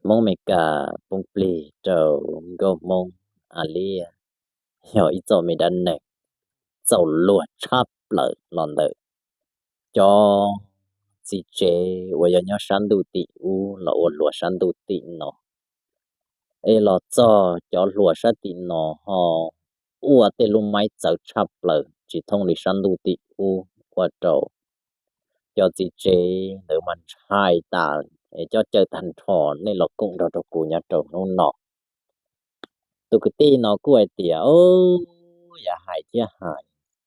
Hmoob Amelikas poob plig rau nkauj Hmoob A Liab, yog ib txoj me dab neeg txaus luag tshaj plaws los ntawm cov txiv tsev uas yog nyob sab ntuj tim ub los ua hluas sab ntuj tim no, es los txog cov hluas sab tim no ho ua tej lub maib txawv tshaj plaws tsis thooj li sab ntuj tim ub, ua rau cov txiv tsev ntawd mas ntshai tas, es coj cawm tag nrho nej los koom nrog rau kuv nyob rau hnub no. Tus kwv tij no kuj hais tias, o, yam hais thiab hais,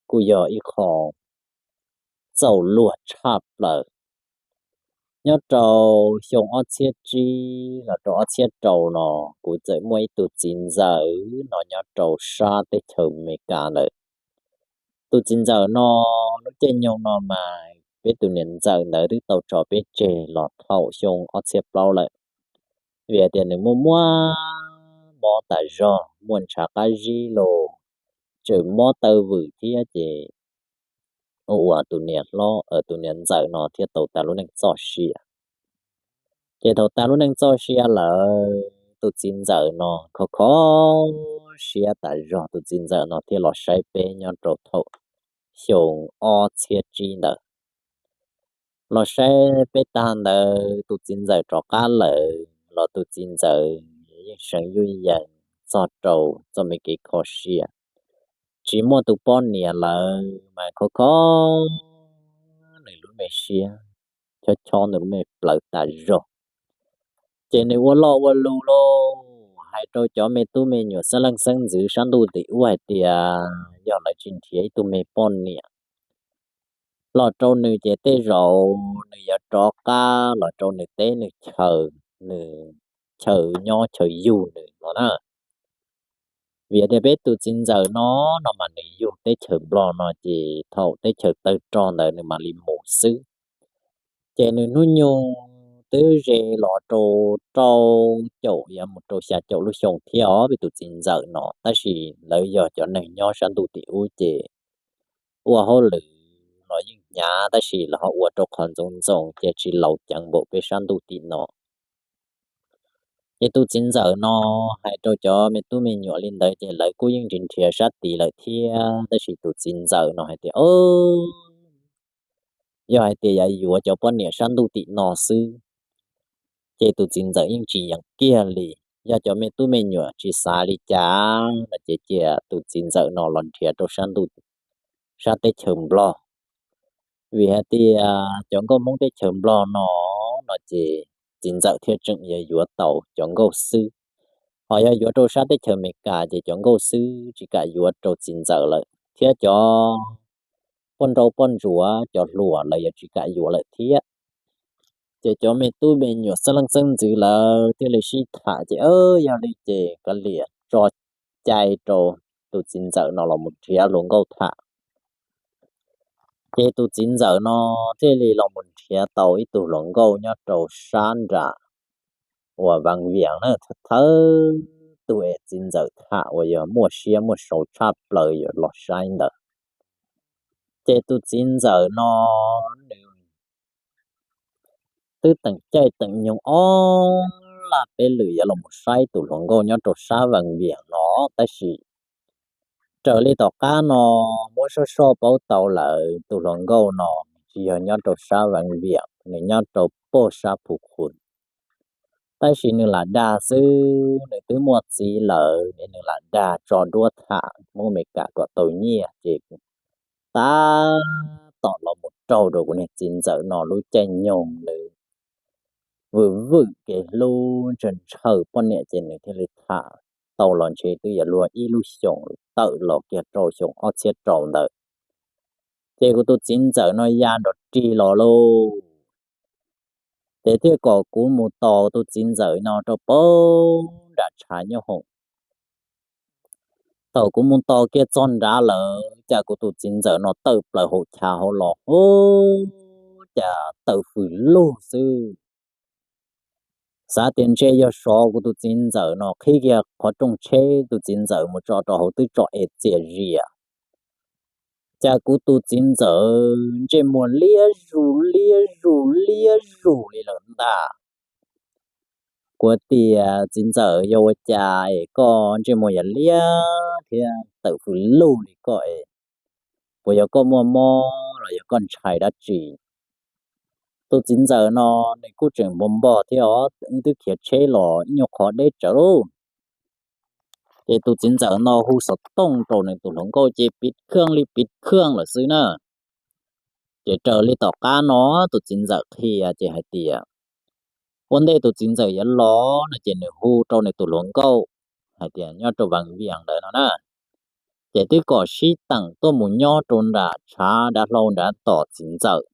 kuj yog ib qho txaus luag tshaj plaws. Nyob rau xyoo ob txhiab tsib los rau ob txhiab rau no, kuv txawm muaj ib tug txiv ntxawm no nyob rau sab teb chaws Amelikas lawm. Tus txiv ntxawm no, lub caij nyoog no mas peb tus niam ntxawm ntawd twb tau tso peb tseg los thaum xyoo ob txhiab plaub lawm. Vim hais tias nws muaj muaj mob tas zog, muaj ntshav qab zib los tseem mob taw vwm thiab ces ua tus niam hlob, tus niam ntxawm no thiaj tau tas lub neej txoj sia. Ces thaum tas lub neej txoj sia lawm, tus txiv ntxawm no kho kho siab tas zog, tus txiv ntxawm no thiaj los saib peb nyob rau thaum xyoo ob txhiab tsib ntawd. Los saib peb tag ntawd tus txiv ntxawm rov qab lawm los tus txiv ntxawm yeej seev yuj yees txog rau txoj me kev kho siab, tsis muaj tus poj niam lawm mas kho kho nws lub me siab, chob chob nws lub me plawv tas zog. Ces nws ua loj ua lus lauj, hais rau cov me tub me nyuam xeeb leej xeeb ntxwv sab ntuj tim ub hais tias yog lawv tsis nrhiav ib tug me poj niam los rau nws ces tej zaum nws yuav rov qab los rau nws teb nws chaw, nws chaw nyob chaw yug nws no na. Vim tias peb tus txiv ntxawm no, no mas nws yug teb chaws Nplog no ces thaum teb chaws tawg rog ntawd nws mam li mus xwb. Ces nws hnub nyoog twb ze los rau rau caum yuav mus rau xya caum lub xyoo thiab os peb tus txiv ntxawm no, tab sis lawv yog cov neeg nyob sab ntuj tim ub ces ua hauj lwm los yeej hnyav tab sis lawv ho ua rau qhov ntxoov ntxoo ces tsis laus ceev npaum peb sab ntuj tim no. Ces tus txiv ntxawm no hais rau cov me tub me nyuam li ntawd ces lawv kuj yeej nrhiav nrhiav sab tid lawm thiab, tab sis tus txiv ntxawm no hais tias, o, yog hais tias yuav yuav cov poj niam sab ntuj tim no xwb, ces tus txiv ntxawm yeej tsis yeem kiag li. Yog cov me tub me nyuam tsis xav li cas no ces cia tus txiv ntxawm no los nrhiav rau sab ntuj, sab teb chaws Nplog. Vim hais tias cov nkauj Hmoob teb chaws Nplog no, no ces txiv ntxawm thiaj tseem yuav yuav tau cov nkauj xwb. Ho yog yuav rau sab teb chaws Amelikas ces cov nkauj xwb tsis kam yuav rau txiv ntxawm lawm, thiab cov poj nrauj poj ntsuav cov hluas lawv yuav tsis kam yuav lawm thiab. Ces cov me tub me nyuam xeeb leej xeeb ntxwv lawv thiaj li sib tham ces, yog li ces kav liam tso cai rau tus txiv ntxawm no los mus nrhiav hluas nkauj tham. Ces tus txiv ntxawm no thiaj li los mus nrhiav tau ib tug hluas nkauj nyob rau sab nram uas Vaj Viam na, thawj tus es txiv ntxawm tham uas yog muaj siab muaj sau tshaj plaws yuav los saib ntawd. Ces tus txiv ntxawm no nws twb teem caij teem nyoog ob laj peb lwm yuav los mus saib tus hluas nkauj nyob rau sab Vaj Viam no, tab sis raws li tom qab no muab soj soj paub tau lawm tus hluas nkauj no tsis yog nyob rau sab Vaj Viam, nws nyob rau pem sab Phu Khu. Tab sis nws lam dag xwb, nws twb muaj txiv lawm es nws lam dag tso duab tham Hmoob Amelikas kom tau nyiaj ces tab tom los mus raug rau kuv niag txiv ntxawm no lub caij nyoog nws vwm vwm kev hlub ntshaw ntshaw poj niam ces nws thiaj li tham tau los ntshe twb yuav luag ib lub xyoos tawm los kiag rau xyoo ob txhiab rau ntawd. Ces kuv tus txiv ntxawm no ya nrov rig los lauj. Ces thiaj kom kuv mus tos tus txiv ntxawm no rau pem nram tshav nyob hoom. Thaum kuv mus tos kiag txog nrad lawm cas kuv tus txiv ntxawm no tawm plaws hauv chav hauv los, ub, cas tawm fws lug xwb. Xav tias ntshe yog sov kuv tus txiv ntxawm no qhib kiag qhov rooj tsheb tus txiv ntxawm mus tso rau hauv twb tso es txias zias. Cas kuv tus txiv ntxawm ntsej muag liab zus liab zus liab zus li lawm ntag. Kuv tias, txiv ntxawm, yog ua cas es koj ntsej muag yuav liab thiab tawm fws lug li koj es? Puas yog koj muaj mob los yog koj ntshai dab tsi? Tus txiv ntxawm no nws kuj tseem npog npog thiab os, wb twb khiav tsheb los ib nyuag qhov deb tsawv lauj. Ces tus txiv ntxawm no hu xov tooj rau nws tus hluas nkauj ces piv khaj li piv khaj lawm xwb na. Ces raws li tom qab no tus txiv ntxawm qhia ces hais tias, ua ntej tus txiv ntxawm yuav los no ces nws hu rau nws tus hluas nkauj hais tias nyob rau Vaj Viam ntawd no na, ces twb kom sib teem tuaj mus nyob rau nram tshav dav hlau nrad tos txiv ntxawm.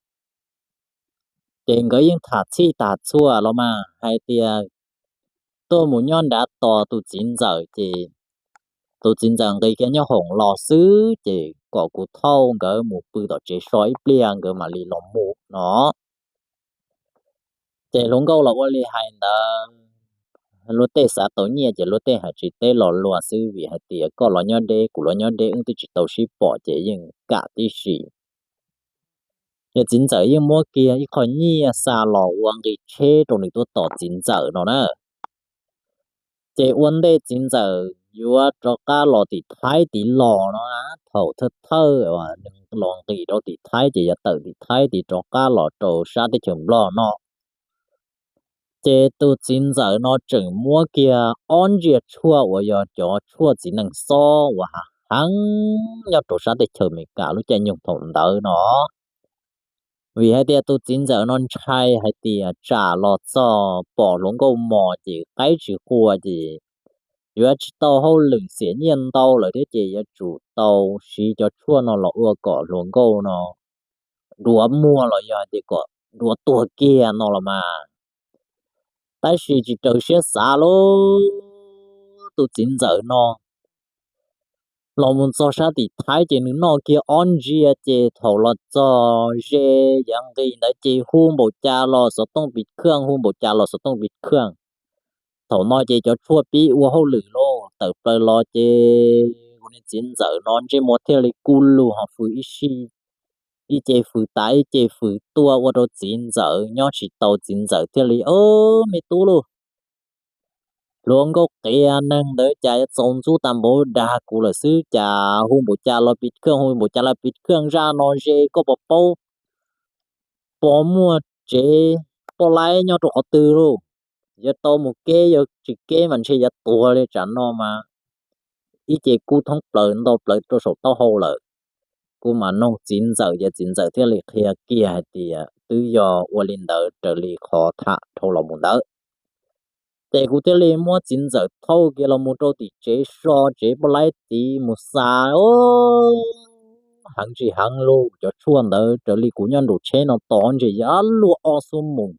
Ces nkawd yeej tham txhij tham txhua los mas hais tias tuaj mus nyob nrad tos tus txiv ntxawm ces tus txiv ntxawm nqis kiag nyob hoom los xwb ces kom kuv thauj nkawd mus pw tom tsev so ib pliag nkawd mam li los mus no. Ces hluas nkauj los ua li hais ntawd, luag tej xav tau nyiaj ces luag tej hais tsis teb los luag xwb, vim hais tias koj los nyob deb kuv los nyob deb wb twb tsis tau sib pom ces yeej kam tib si. Yog txiv ntxawm yeej muab kiag ib qho nyiaj xa los ua nqi tsheb rau nws tuaj tos txiv ntxawm no na. Ces ua ntej txiv ntxawm yuav rov qab los tim Thaib tid los no, thaum thawj thawj nws los nqis rau tim Thaib ces yuav tawm tim Thaib tid rov qab los rau sab teb chaws Nplog no, ces tus txiv ntxawm no tseem muab kiag ob ntsiav tshuaj uas yog cov tshuaj txiv neej xob uas hav heev nyob rau sab teb chaws Amelikas lub caij nyoog thaum ntawd no. Vim hais tias tus txiv ntxawm no ntshai hais tias tsam los txog pom hluas nkauj mos ces qaib tsis qua ces yuav tsis tau hauj lwm xiam nyiaj ntau lawm thiab ces yuav tsum tau siv cov tshuaj no los ua kom hluas nkauj no duav muag los yog hais tias kom duav tuag kiag no los mas. Tab sis tsis raws siab xav lauj, tus txiv ntxawm no los mus txog sab tim Thaib ces nws noj kiag ob ntsiav ces thaum los txog ze yav nqis ntawd ces hu npaum cas los xov tooj piv khaj, hu npaum cas los xov tooj piv khaj. Thaum no ces cov tshuaj pib ua hauj lwm lauj, tawm plaws los ces kuv niag txiv ntxawm no ntsej muag thiaj li kuj lug ho fws ib si, ib ce fws tas ib ce fws tuaj ua rau txiv ntxawm nyob tsis tau, txiv ntxawm thiaj li, o, me tub lauj, hluas nkauj qias neeg ntawd cas yuav txaus ntxub tag npaum dag kuv lawm xwb, cas hu npaum cas los piv khaj, hu npaum cas los piv khaj, zaj no ze koj puas paub, puas muaj tsev poj laib nyob rau qhov twg lauj? Yuav tau mus keb, yuav tsis keb mas ntshe yuav tuag li tsam no mas. Ib ce kub thoob plaws nto plaws rau saum taub hau lawm. Kuv mam noog txiv ntxawm ces txiv ntxawm thiaj li qhia kiag hais tias twb yog ua li ntawd raws li qhov tham dhau los mus ntawd. Ces kuv thiaj li muab txiv ntxawm thauj kiag los mus rau tim tsev so, tsev poj laib tid mus xav, o, heev tsis heev lauj, cov tshuaj ntawd raws li kuv nyob nraum tsheb no tos ntshe yuav luag ob xuab moos.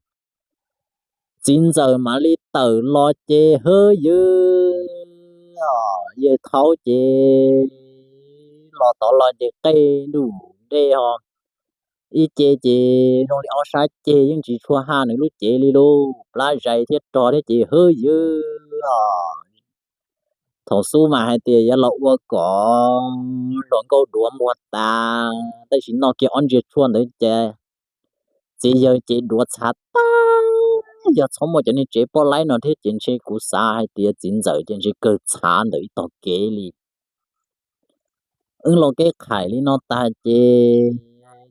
Txiv ntxawm mam li tawm los ces hwb ywg, yawg thaub ces los tod los ces qe nruj dej ho, ib ce ces zoo li ob sab ceg yeej tsis tshua haj nws lub cev li lauj, plab zais thiab rog thiab ces hwb ywg. Thaum xub mas hais tias yuav los ua kom hluas nkauj duav muag tas, tab sis noj kiag ob ntsiav tshuaj ntawd ces txiv yawg ces duav txhav tag, yog txhob muaj cov niag tsev poj laib no thiab ces ntshe kuv xav hais tias txiv ntxawm ces ntshe kawg txhav ntawm ib tog kev li. Wb los keb qhais li no tag ces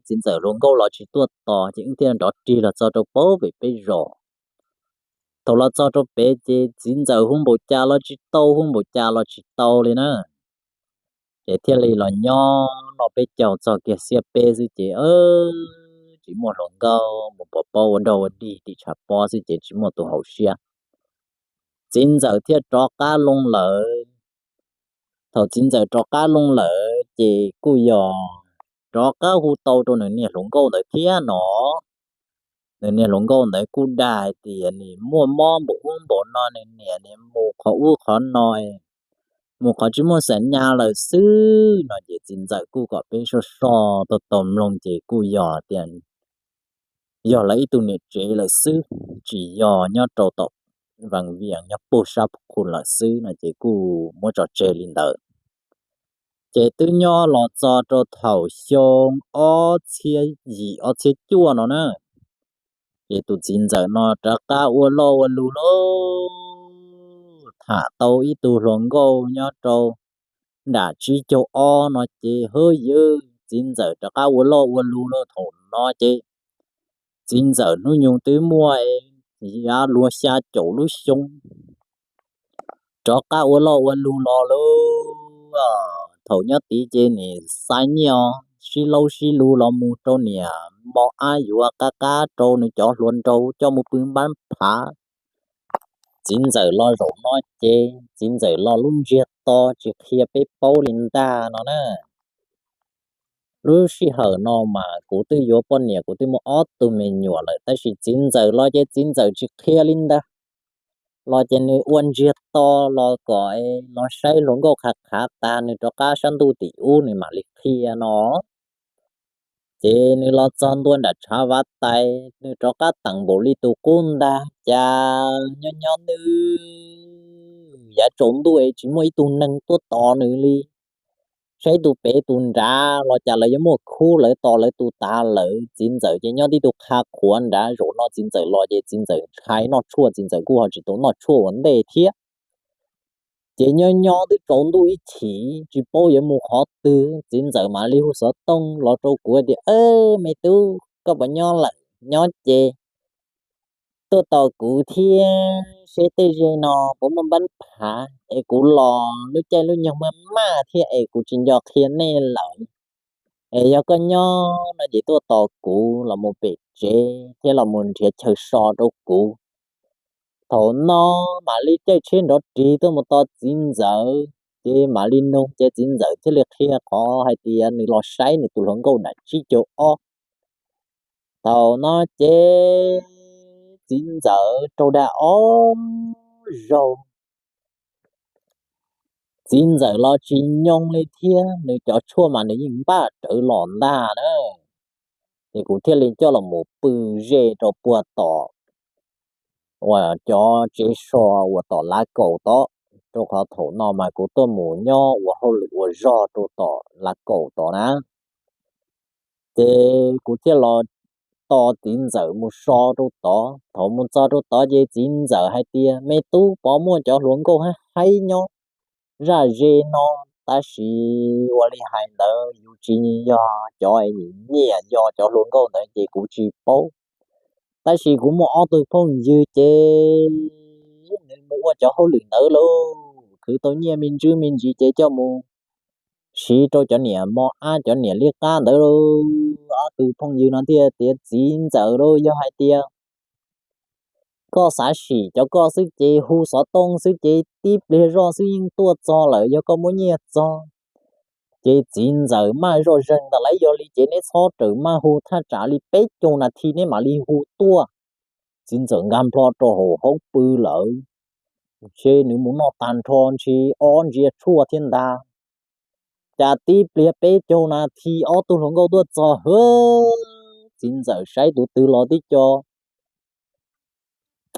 txiv ntxawm hluas nkauj los tsis tuaj tos ces wb thiaj nrov rig los txog rau pem peb zos. Thaum los txog rau pem ces txiv ntxawm hu npaum cas los tsis tau, hu npaum cas los tsis tau li na. Ces thiaj li los nyob noj peb caug txog kiag xiab peb xwb ces tsis muaj hluas nkauj mus pov pob ua dog ua dig tim tshav pob xwb ces tsis muaj tus haum siab. Txiv ntxawm thiaj rov qab loo lawm. Thaum txiv ntxawm rov qab loo lawm ces kuj yog rov qab hu tau rau nws niag hluas nkauj ntawd thiab no. Nws niag hluas nkauj ntawd kuj dag hais tias nws muaj mob npaum ub npaum no, nws niam nws mus qhov ub qhov no, mus qhov tsis muaj xam nyas lawm xwb no ces txiv ntxawm kuj kom peb soj soj tau tau mloog ces kuj yog tias yog lawv ib tug niam tsev lawm xwb, tsis yog nyob rau tom Vaj Viam nyob puag sab Phu Khu lawm xwb no ces kuj muab tso tseg li ntawd. Ces twb nyob los txog rau thaum xyoo ob txhiab yim ob txhiab cuaj no na, Ces tus txiv ntxawm no rov qab ua loj ua lug lauj, tham tau ib tug hluas nkauj nyob rau nram tsib caug ob no ces hwb yw, txiv ntxawm rov qab ua loj ua lug lauj. Thaum no ces txiv ntxawm hnub nyoog twb muaj yav luag xya caum lub xyoo, rov qab ua loj ua lug los lauj. Thaum nyob tid ces nim xa nyiaj sib laub sib lug los mus rau niam mos ab yuav qab qab rau nws cov hluas nraug coj mus pw npab phav. Txiv ntxawm los zaum no ces txiv ntxawm los lub ntsiag to tsis qhia peb paub li ntag no na. Lub sij hawm no mas kuv twb yuav poj niam, kuv twb muaj ob tug me nyuam lawm, tab sis txiv ntxawm los ces txiv ntxawm tsis qhia li ntag. Los ces nws ua ntsiag to los kom los saib hluas nkauj qhav qhav tas nws rov qab sab ntuj tim ub nws mam li qhia no. Ces nws los txog ntua nram tshav vav tais, nws rov qab teem npaum li tus qub ntag, cas nyob nyob nws yav tsaus ntuj es tsis muaj ib tug neeg tuaj tos nws li. Saib tus pem tus nrad los cas lawv yuav muaj khub lawv tos lawv tus tas lawm. Txiv ntxawm ces nyob tib tug qha qhuav nrad. Zaum no txiv ntxawm los ces txiv ntxawm ntshai noj tshuaj, txiv ntxawm kuj ho tsis tau noj tshuaj ua ntej thiab. Ces nyob nyob twb tsaus ntuj ib chim tsis paub yuav mus qhov twg, txiv ntxawm mam li hu xov tooj los rau kuv tias, me tub, koj puas nyob lawm? Nyob ces tuaj tos kuv thiab seb tej ze no puas muaj npab phav es kuv los lub caij lub nyoog maj maj thiab es kuv tsis nco qhia nej lawm. Es yog koj nyob no ces tuaj tos kuv los mus pem tsev thiab los mus nrhiav chaw so rau kuv. Thaum no mam li caij tsheb nrov ris tuaj mus tos txiv ntxawm, ces mam li nug ces txiv ntxawm thiaj li qhia qhov hais tias nws los saib nws tus hluas nkauj nram tsib caug ob. Thaum no ces txiv ntxawm raug dag ob zaug. Txiv ntxawm los tsis nyoo li thiab, nws cov tshuaj mas nws yeej npaj rawv los ntag na. Ces kuv thiaj li coj los mus pw ze rau puag tom uas cov tsev so uas tom lav kaum tod, rau qhov thaum no mas kuv tuaj mus nyob ua hauj lwm ua zog rau tom lav kaum tod na. Ces kuv thiaj los tos txiv ntxawm mus so rau tod. Thaum mus txog rau tod ces txiv ntxawm hais tias, me tub, puas muaj cov hluas nkauj haib haib nyob zaj ze no? Tab sis ua li hais ntawd yus tsis yog cov nyiam yos cov hluas nkauj ntawd ces kuv tsis paub. Tab sis kuv muaj ob tug phooj ywg ces nws mus ua cov hauj lwm ntawd lauj, khwv tau nyiaj me ntsis me ntsis ces coj mus siv rau cov niam mos ab cov niam liab qab ntawd lauj. Ob tug phooj ywg no thiaj tias, txiv ntxawm lauj, yog hais tias koj xav sim cov koj xwb ces hu xov tooj xwb ces tib pliag zoj xwb yeej tuaj txog lawm, yog koj muab nyiaj txog. Ces txiv ntxawm maj zoj zeeg ntawd lawm, yog li ces neb txhob rawm maj hu, thaj tsam li peb caug nas this neb mam li hu tuaj. Txiv ntxawm nkag nplo rau hauv hoob pw lawm, ntshe nws mus noj tag nrho ntshe ob ntsiav tshuaj thiab ntag. Cas tib pliag peb caug nas this ob tug hluas nkauj tuaj txog hwb, txiv ntxawm saib tus twg los tib co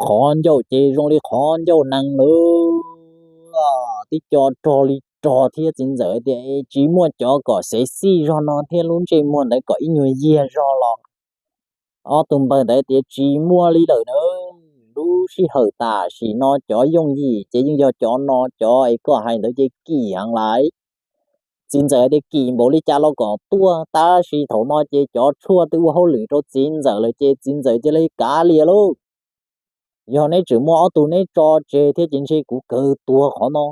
qhov ncauj ces zoo li qhov ncauj nees lawm, tib co rog li rog thiab. Txiv ntxawm tias, tsis muaj cov kom xev xij zog no thiab lub ntsej muag ntawd kom ib nyuag yiag zog los. Ob tug npawg ntawd tias, tsis muaj li lawm na, lub sij hawm tam sim no cov yooj yim ces yeej yog cov no, cov es koj hais ntawd ces kim heev lawm. Txiv ntxawm tias, kim npaum li cas los kom tuaj, tab sis thaum no ces cov tshuaj twb ua hauj lwm rau txiv ntxawm lawm ces txiv ntxawm cia li kav liam lauj. Yog neb tseem muaj ob tug neb tso tseg thiab ces ntshe kuv kawg tuag qhov no.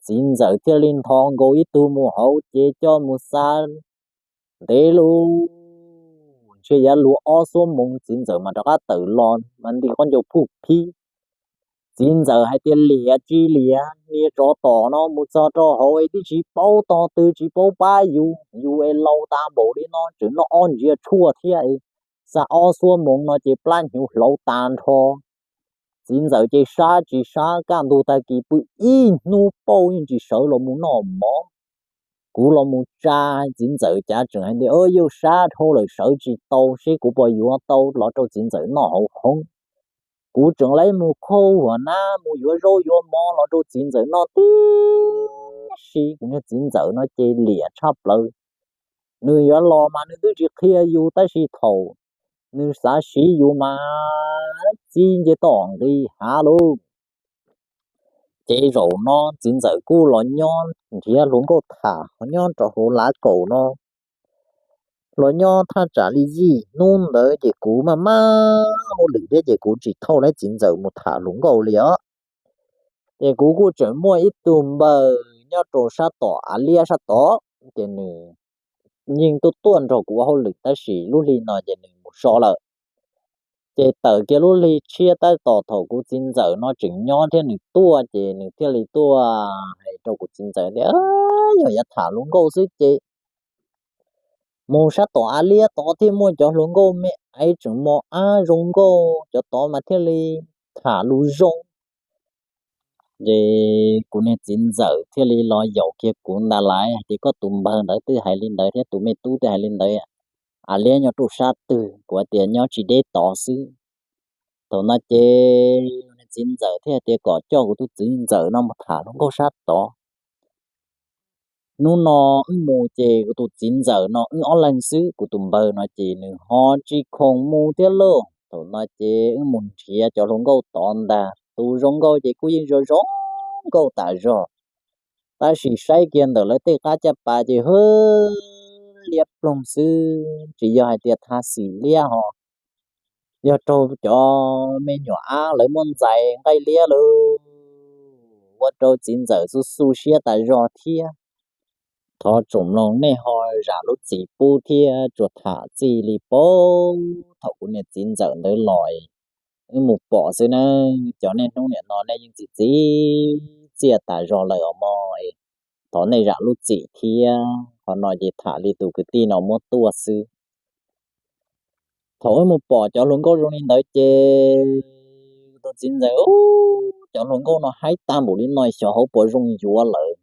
Txiv ntxawm thiaj li nthos nkaus ib tug mus hauv ces coj mus xa ntev lauj, ntshe yav luag ob xuab moos txiv ntxawm mas rov qab tawm los mas nti qoj ncauj phuj phib. Txiv ntxawm hais tias, liam tsis liam, niag tsov tom no mus txog rau hauv es twb tsis paub tog twg tsis paub pab yus, yus es laus tas npaum li no tseem noj ob ntsiav tshuaj thiab, xa ob xuab moos no ces plab hnyuv hlauv tas nrho. Txiv ntxawm ces sab tsis sab, kaj ntug tag kis pw ib hnub pauj yeej tsis sawv los mus noj mov. Kuv los mus tsa txiv ntxawm cav tseem hais tias, yuj, sab dhau lawm sawv tsis tau, seb kuv puas yuav tau los rau txiv ntxawm noj hauv hoob. Kuv tseem lawv mus khauj huam nab mus yuav zaub yuav mov los rau txiv ntxawm noj tib si. Kuv niag txiv ntxawm no ces liam tshaj plaws. Nws yuav los mas nws twb tsis qhia yus, tab sis thaum nws xav siv yus mas txib nce toj nqis hav lauj. Ces zaum no txiv ntxawm kuj los nyob nrhiav hluas nkauj tham nyob rau hauv lav kaum no. Los nyob thaj tsam li yim hnub ntawd ces kuv maj maj hauj lwm thiab ces kuv tsis thauj lawv txiv ntxawm mus tham hluas nkauj li os. Ces kuv kuj tseem muaj ib tug npawg nyob rau sab tom av liab sab tod, ces nws yeej tuaj tuaj nrog kuv ua hauj lwm tab sis lub hli no ces nws mus so lawm. Ces tawm kiag lub hli tshiab tab tom thaum kuv txiv ntxawm no tseem nyob thiab nws tuaj ces nws thiaj li tuaj hais rau kuv txiv ntxawm tias, yog yuav tham hluas nkauj xwb ces mus sab tom av liab tod thiaj muaj cov hluas nkauj me aiv tseem mos ab zoo nkauj, cov tod mas thiaj li tham lus zoo. Ces kuv niag txiv ntxawm thiaj li los yaum kiag kuv ntag lais hais tias, koj tus npawg ntawd twb hais li ntawd thiab tus me tub twb hais li ntawd, av liab nyob rau sab twg? Kuv hais tias nyob tsis deb tod xwb. Thaum no ces niag txiv ntxawm thiaj hais tias kom coj kuv tus txiv ntxawm no mus tham hluas nkauj sab tod. Hnub no wb mus ces kuv tus txiv ntxawm no wb ob leeg xwb, kuv tus npawg no ces nws ho tsis khoom mus thiab lauj. Thaum no ces wb mus nrhiav cov hluas nkauj tod ntag, tus zoo nkauj ces kuj yeej zoo zoo nkauj tas zog. Tab sis saib kiag ntawm lawv tej qab caj pas ces hwb, liab ploog xwb, tsis yog hais tias tha xim liab ho, yog raug cov me nyuam ab lawv muab ntxais nqaij liab lawm, ua rau txiv ntxawm xu xu siab tas zog thiab. Thov tsoom mloog nej ho zam lub txim pub thiab tsuas tham txij li paub thaum kuv niag txiv ntxawm ntawd los wb mus pom xwb na. Cov niaj hnub niam no nej yeej txi txiv txiaj tas zog lawm os mog. Thov nej zam lub txim thiab, qhov no ces tham li tus kwv tij no muab tuaj xwb. Thaum wb mus pom cov hluas nkauj zoo li ntawd ces tus txiv ntxawm, cov hluas nkauj no haib tag npaum li no xyov hauv puas zoo yuav lawm.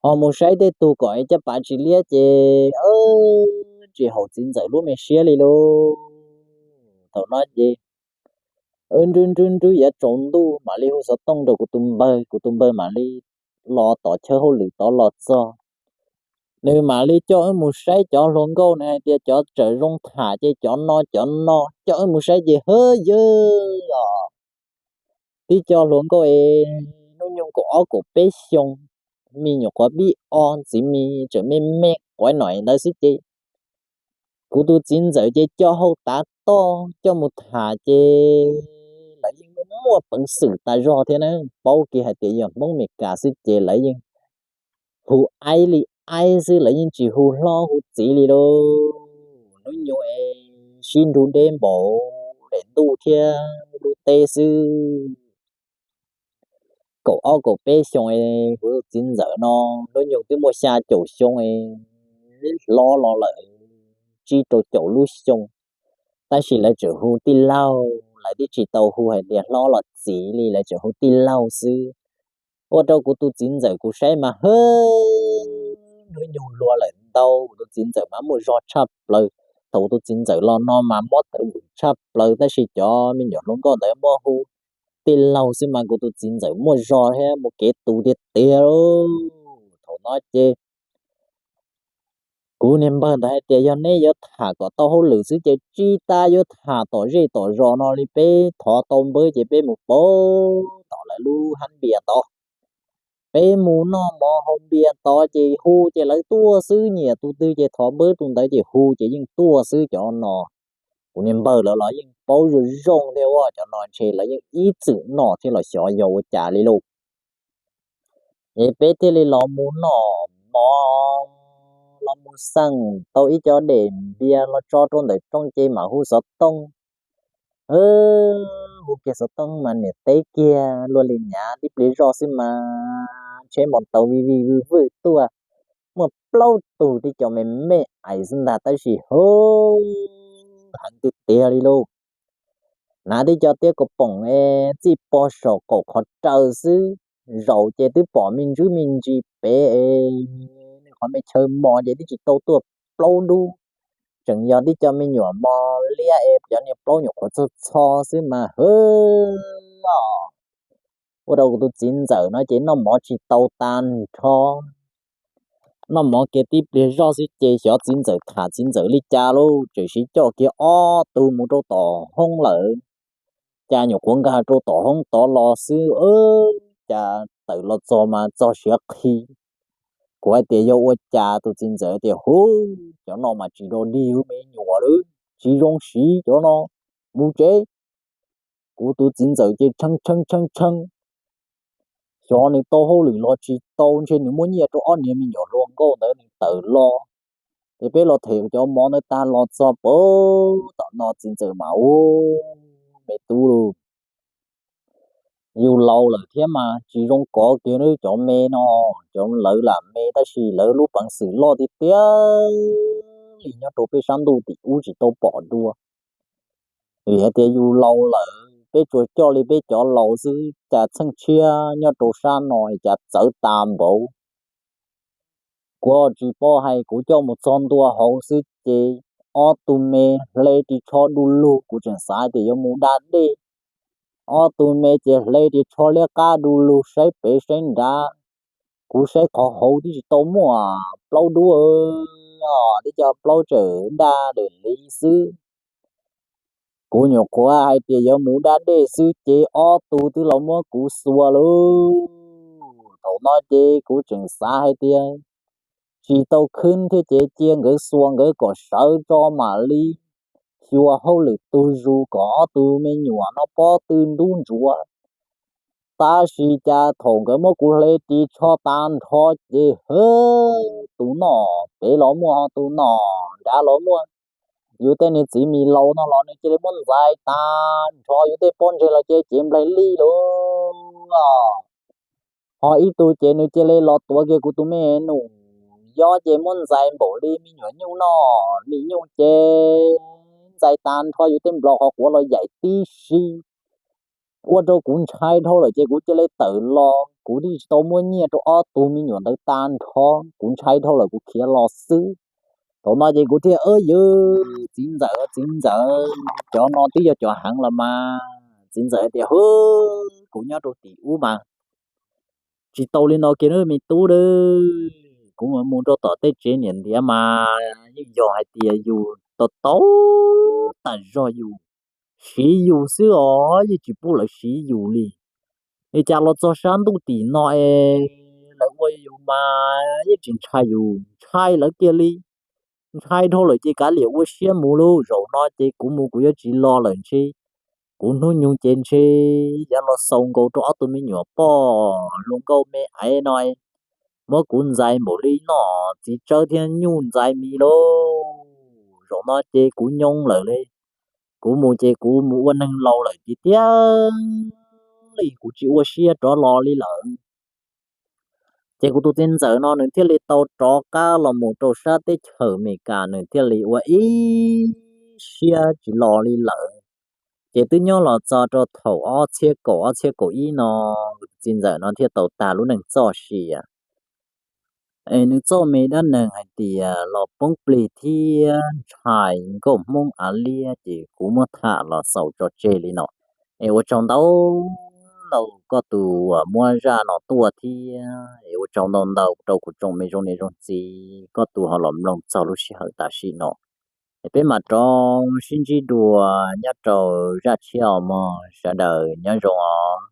Ho mus saib tej tug kom caj pas tsis liab ces tsis haum txiv ntxawm lub me siab li lauj. Thaum no ces nrwb nrwb nrwb yuav tsaus ntuj mam li hu xov tooj rau kuv tus npawg, kuv tus npawg mam li los tom chaw hauj lwm tod los txog. Nws mam li coj wb mus saib cov hluas nkauj, nws hais tias cov tseem zoo tham ces cov no cov no, coj wb mus saib ces hwb yawg os, tib co hluas nkauj es hnub nyoog kaum ob kaum peb xyoo, me nyuam qhuav pib o, txiv mis tseem me me quav nom ntawd xwb ces kuv tus txiv ntxawm ces coj hauj tav toj coj mus tham ces lawv yeej muaj peev xwm tas zog thiab na. Paub kiag hais tias yog Hmoob Meskas xwb ces lawv yeej hu aib li aib xwb, lawv yeej tsis hu hlob hu txiv li lauj. Hnub nyoog es sib nrug deb npaum daim ntuj thiab lub teb xwb. Kaum ob kaum peb xyoo es kuv tus txiv ntxawm no hnub nyoog twb muaj xya caum xyoo es hlob los lawm tsib rau caum lub xyoo, tab sis lawv tseem hu tij laug, lawv twb tsis tau hu hais tias hlob los txiv li, lawv tseem hu tij laug xwb. Ua rau kuv tus txiv ntxawm kuv saib mas hwb, hnub nyoog luag lawm ntau, kuv tus txiv ntxawm mas muaj zog tshaj plaws. Thaum kuv tus txiv ntxawm los no mas mob tawv vwm tshaj plaws, tab sis cov me nyuam hluas nkauj ntawd muab hu tij laug xwb mas kuv tus txiv ntxawm muaj zog thiab mus kev tus tiag tiag lauj. Thaum no ces kuv niag npawg ntawd hais tias yog neb yuav tham kom tau hauj lwm xwb ces tsis tas yuav tham tom zej tom zos no li, peb thov tau npawb ces peb mus pauv tom lawv lub hab npias tod. Peb mus noj mov haus npias tod ces hu ces lawv tuaj xwb, nyiam tus twg ces thov npawb tus ntawd ces hu ces yeej tuaj xwb cov no. Kuv niag npawg lawv los yeej paub zoo zoo thiab, ua cov no ntshe lawv yeej ib txwm noj thiab los xyov yog ua cas li lauj. Es peb thiaj li los mus noj mov, los mus xeem tau ib co dem npias los tso rau ntawm rooj ces mam hu xov tooj. Hu kiag xov tooj mas niam teb kiag luag li nyav tib pliag zoj xwb mas tsheb npau taws vij vij vwj vwj tuaj. Muaj plaub tug tib co me me ais xwb ntag, tab sis hu heev tiag tiag li lauj. Hnav tib co tiab kaus poom es txij pog saum qaum qhov raws xwb, zaum ces twb pom me ntsis me ntsis pem es qhov me chaw mos ces twb tsis tau tuaj plaub dub. Tseem yog tib co me nyuam mos liab es cov niag plaub nyuam qhuav txog txho xwb mas hwb os. Ua rau kuv tus txiv ntxawm no ces noj mov tsis tau tag nrho. Noj mov kiag tib pliag zoj xwb ces xyov txiv ntxawm tham txiv ntxawm li cas lauj, tseem siv coj kiag ob tug mus rau tom hoob lawm. Cas nyuam qhuav nkag rau tom hoob tod los xwb, cas tawm los txog mas txog siav qhi. Kuv hais tias yog ua cas, tus txiv ntxawm tias, Huv, cov no mas tsis dog dig me nyuam lawm, tsis zoo siv cov no, mus tsev. Kuv tus txiv ntxawm ces tshee tshee tshee tshee, xyov nws tau hauj lwm los tsis tau, ntshe nws muab nyiaj rau ob niag me nyuam hluas nkauj ntawd nws tawm los. Ces peb los them cov mov ntawd tag los txog pem tom no, txiv ntxawm mas, Ub, me tub lauj, yus laus lawm thiab mas tsis zoo kov kiag cov me no. Cov lawv lam me tab sis lawv lub peev xwm loj tiag tiag li, nyob rau peb sab ntuj tim ub tsis tau pom dua. Vim hais tias yus laus lawm, peb tsuas coj li peb cov laus xwb, cas txheej tshiab nyob rau sab no cas txawv tas npaum. Kuv tsis paub hais, kuv coj mus txog ntua hauv xwb ces ob tug me hle ris tsho du lug, kuv tseem xav tias yuav mus da dej. Ob tug me ces hle ris tsho liab qab du lug saib pem saib nrad. Kuv saib qhov hauv twb tsis tau muaj plaub dub, twb cov plaub tseem daj dawm li xwb. Kuv nyuam qhuav hais tias yuav mus da dej xwb ces ob tug twb los muab kuv xuas lauj. Thaum no ces kuv tseem xav hais tias tsis tau khwb thiab ces cia nkawd xuas nkawd kom sawv tso mam li xyuas hauj lwm tug zus kom ob tug me nyuam no pob tw ntub ntsuav. Tab sis cas thaum nkawd muab kuv hle ris tsho tas nrho ces, hwb, tus no pem los muaj, ho tus no nrad los muaj. Yus tej niag txiv mis laus no los nws cia li muab ntxais tas nrho, yus tej pob ntseg los cia li cev nplaig lij lauj. Ho ib tug ces nws cia li los tuav kiag kuv tus me nus yob ces muab ntxais npaum li me nyuam nyuj noj, me nyuj ces ntxais tas nrho, yus tej nplos qhov quav los yaim tib si. Ua rau kuv ntshai dhau lawm ces kuv cia li tawm los, kuv twb tsis tau muab nyiaj rau ob tug me nyuam ntawd tas nrho, kuv ntshai dhau lawm kuv khiav los xwb. Thaum no ces kuv thiaj, Yawg txiv ntxawm, txiv ntxawm, cov no twb yog cov heev los mas. Txiv ntxawm hais tias, Hwb, kuv nyob rau tim ub mas tsis tau li no kiag me tub, kuv mus rau tom tej tsev niam ntiav mas yeej yog hais tias yus tau tau tas zog yus siv yus xwb os, yeej tsis pub lawv siv yus li. Es cas los txog sab ntuj tim no es lawv ua yus mas yeej tsis ntshai yus, ntshai lawv kiag li. Ntshai dhau lawm ces kav liam ua siab mus lauj. Zaum no ces kuv mus kuv yuav tsis los lawm ntshe, kuv hnub nyoog ces ntshe yuav los xaus nkaus rau ob tug me nyuam poj hluas nkauj me aiv no, muab kuv ntxais npaum li noj txiv tsawb thiab nyuj ntxais mis lauj. Zaum no ces kuv nyoo lawm li, kuv mus ces kuv mus ua neeg laus lawm tiag tiag li, kuv tsis ua siab rov los li lawm. Ces kuv tus txiv ntxawm no nws thiaj li tau rov qab los mus rau sab teb chaws Amelikas, nws thiaj li ua ib siab tsis los li lawm. Ces twb nyob los txog rau thaum ob txhiab kaum, ob txhiab kaum ib no, kuv tus txiv ntxawm no thiaj tau tag lub neej txoj sia. Es nws txoj me dab neeg hais tias los poob plig thiab ntshai nkauj Hmoob av liab ces kuv muab tham los xaus tso tseg li no. Es ua tsaug ntau ntau koj tus uas muab zaj no tuaj thiab es ua tsaug ntau ntau rau kuv tsoom me zoo niam zoo txiv koj tus ho los mloog txog lub sij hawm tam sim no. Es peb mam rov sib ntsib dua nyob rau zaj tshiab os mog, sawv daws nyob zoo os.